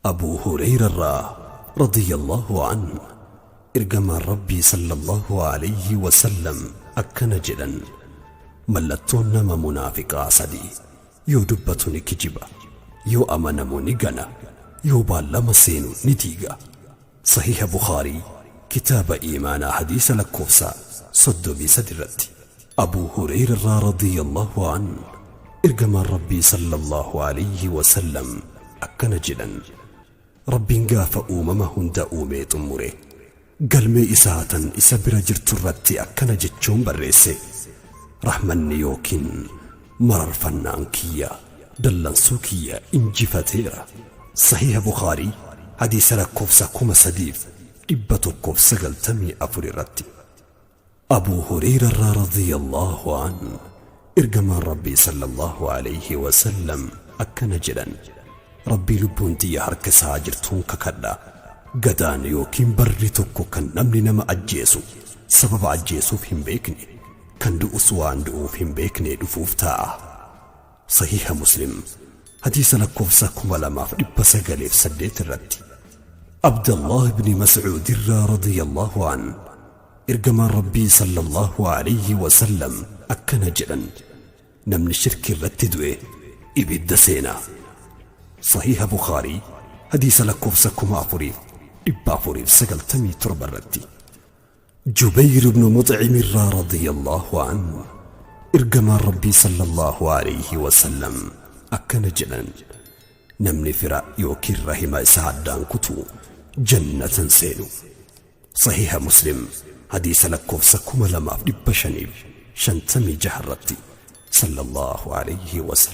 Abuu Hureeyrarraa radiyallahu anhu Ergamaan Rabbii sallallahu aleyhi wa sallam akkana jedhan, Mallattoon nama munaafiqaa sadi, yoo dubbatu ni kijiba, yoo amanamu ni gana, yoo baallama seenu ni diiga. Sahiiha Bukhaarii kitaaba Iimaanaa hadiisa lakkoofsa 33 irratti. Abuu Hureeyrarraa radiyallahu anhu Ergamaan Rabbii sallallahu aleyhi wa sallam akkana jedhan, Rabbiin gaafa uumama hunda uumee xummure, galmee isaa tan isa bira jirturratti akkana jechuun barreesse, Rahmanni yookiin mararfannaan kiyya dallansuu kiyya injifateera. Sahiiha Bukhaarii hadiisa lakkoofsa 3194 irratti. Abuu Hureeyrarraa radiyallaahu anhu Ergamaan Rabbii sallallaahu aleyhi wa sallam akkana jedhan, Rabbii lubbuun tiyya harka isaa jirtuun kakadha, gadaan yookiin barri tokko kan namni nama ajjeesu sababa ajjeesuuf hin beekne, kan du'us waan du'uuf hin beekne dhufuuf taa'a. Sahiiha Muslim hadiisa lakkoofsa 2908 irratti. Abdallaah ibni Mas'uud irraa radiyallaahu anhu Ergamaan Rabbii sallallaahu aleyhi wa sallam akkana jedhan, Namni shirkii irratti du'e ibidda seena. Sahiiha Bukhaarii hadiisa lakkoofsa 4497 irratti. Jubayr ibnu Muxcim irraa radiyallaahu anhu Ergamaan Rabbii sallallaahu aleyhi wa sallam akkana jedhan, Namni fira yookiin rahima isaa addaan kutu jannata hin seenu. Sahiiha Muslim hadiisa lakkoofsa 2556 irratti. Sallallaahu aleyhi wa sallam.